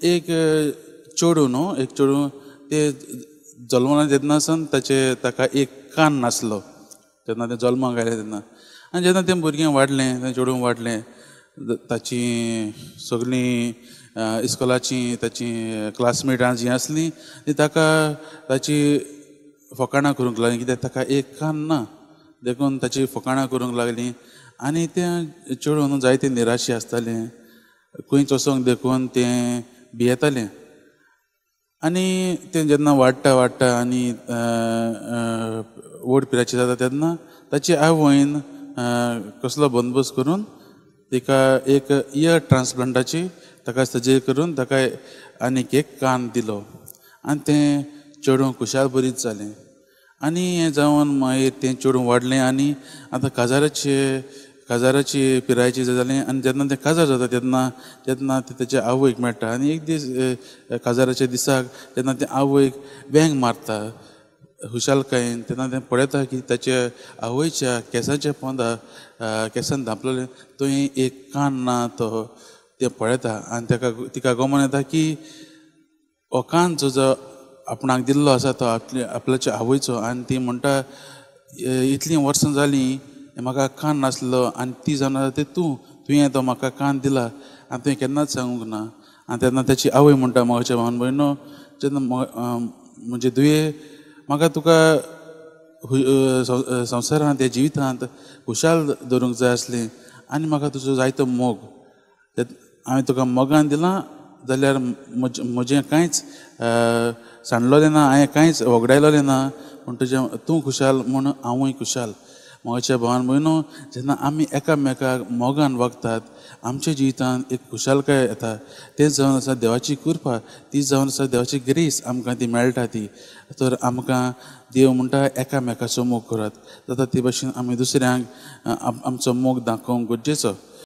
एक चेडूं न्हू, एक चेडूं तें जल्मलां तेन्ना सावन ताचे ताका एक कान नासलो तेन्ना तें जल्माक आयलें तेन्ना. आनी जेन्ना तें भुरगें वाडलें, तें चेडूं वाडलें, ताची सगळीं इस्कोलाचीं ताची क्लासमेटां जीं आसलीं ती ताका ताची फकाणां करूंक लागलीं कित्याक ताका एक कान ना देखून ताची फकाणां करूंक लागलीं. आनी तें चेडूं न्हू जायतें निराशी आसतालें, खंयच वचोंक देखून तें भियेतालें. आनी तें जेन्ना वाडटा वाडटा आनी व्हड पिरायेचें जाता तेन्ना ताची आवयन कसलो बंदोबस्त करून तिका एक इयर ट्रान्सप्लांटाची ताका सर्जरी करून ताका आनीक एक कान दिलो आनी तें चेडूं खुशाल बरीच जालें. आनी हें जावन मागीर तें चेडूं वाडलें आनी आतां काजाराची पिरायेचें जालें. आनी जेन्ना तें काजार जाता तेन्ना तेन्ना तें तेच्या आवयक मेळटा आनी एक दीस काजाराच्या दिसाक तेन्ना तें आवयक वेंग मारता खुशालकायेन. तेन्ना तें पळयता की ताच्या आवयच्या केंसाच्या पोंदा केंसान धांपलेलें थंय एक कान ना तो तें पळयता आनी ताका तिका गमन येता की हो कान जो आपणाक दिल्लो आसा तो आपल्याच्या आवयचो. आनी ती म्हणटा इतलीं वर्सां जालीं म्हाका कान नासलो आनी ती जावन आसा ती तूं, तुवें तो म्हाका कान दिला आनी तुवें केन्नाच सांगूंक ना. आनी तेन्ना ताची आवय म्हणटा म्हज्या भावन भयणो जेन्ना म्हजे धुये म्हाका तुका संवसारांत ह्या जिवितांत खुशाल दवरूंक जाय आसलें आनी म्हाका तुजो जायतो मोग, हांवें तुका मोगान दिलां जाल्यार म्हजें कांयच सांडलोलें ना, हांवें कांयच वगडायलोलें ना, पूण तुजें तूं खुशाल म्हूण हांवूय खुशाल. म्हज्या भावान भयणो जेन्ना आमी एकामेकाक मोगान वागतात आमच्या जिवितांत एक खुशालकाय येता. तें जावन आसा देवाची कृपा, ती जावन आसा देवाची ग्रेस आमकां ती मेळटा ती. तर आमकां देव म्हणटा एकामेकाचो मोग करात, जाता ते भाशेन आमी दुसऱ्यांक आमचो मोग दाखोवंक गरजेचो.